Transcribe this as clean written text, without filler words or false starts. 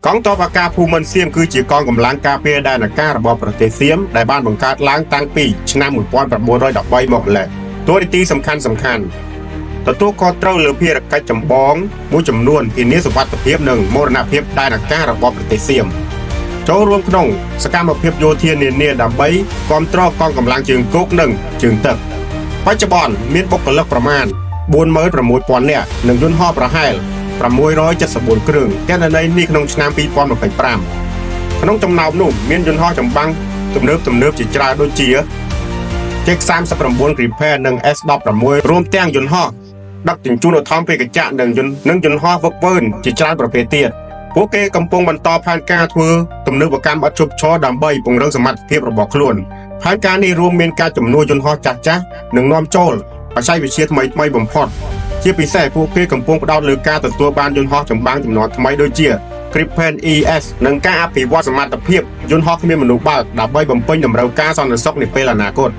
កងទ័ពអាកាសភូមិន្ទសៀមគឺជាកងកម្លាំងការពារដែនអាកាសរបស់ប្រទេសសៀមដែលបានបង្កើតឡើងតាំងពីឆ្នាំ1913មកម្ល៉េះតួនាទីសំខាន់សំខាន់ទទួលខុសត្រូវលើភារកិច្ចចម្បងមួយចំនួនធានាសុវត្ថិភាពនិងមរណភាពដែនអាកាសរបស់ប្រទេសសៀមចូលរួមក្នុងសកម្មភាពយោធានានាដើម្បីគ្រប់គ្រងកងកម្លាំងជើងគោកនិងជើងទឹកបច្ចុប្បន្នមានបុគ្គលិកប្រមាណ46,000នាក់និងយន្តហោះប្រហែល674គ្រឿងទណន័យនេះក្នុងឆ្នាំ2025ក្នុងចំណោមនោះមានយន្តហោះចម្បាំងទំនើបទំនើបជាច្រើនដូចជា J39 Gripen និង S16 រួមទាំងយន្តហោះដឹកជញ្ជូនឧទ្ធម្ភាគចក្រនិងយន្តនិងយន្តហោះហ្វឹកហ្វឺនជាច្រើនប្រភេទទៀតពួកគេកំពុងបន្តផែនការធ្វើទំនើបកម្មឥតឈប់ឈរដើម្បីពង្រឹងសមត្ថភាពរបស់ខ្លួនផែនការនេះរួមមានការជំនួសយន្តហោះចាស់ៗនិងនាំចូលបច្ចេកវិទ្យាថ្មីៗបំផុតជាពិសេសពួកគេកំពុងផ្ដោតលើការទទួលបានយន្តហោះចម្បាំងចំនួនថ្មីដូចជា Gripen ES និងការអភិវឌ្ឍសមត្ថភាពយន្តហោះគ្មានមនុស្សបើកដើម្បីបំពេញតម្រូវការសន្តិសុខនាពេលអនាគត។